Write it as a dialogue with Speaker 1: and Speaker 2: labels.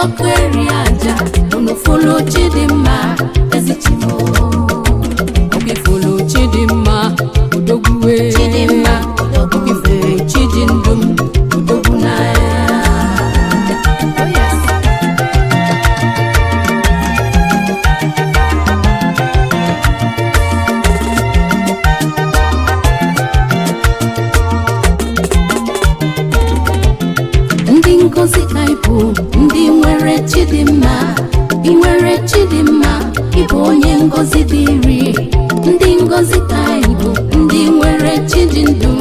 Speaker 1: ọkụ eri aja. Unu fụlụ Chidimma, ezi Chimo. Ọkwa Chidimma odogwuwe.
Speaker 2: Chidimma odogwu.
Speaker 1: Ọkwa Chijindum odogwu n'agha. Oh yes. Ndị ngozi ka ị bụ, ndị nwere Chidimma. Ị nwere Chidimma, ịbụ onye ngozi dịrị. Ndị ngozi ka ị bụ, ndị nwere Chijindum.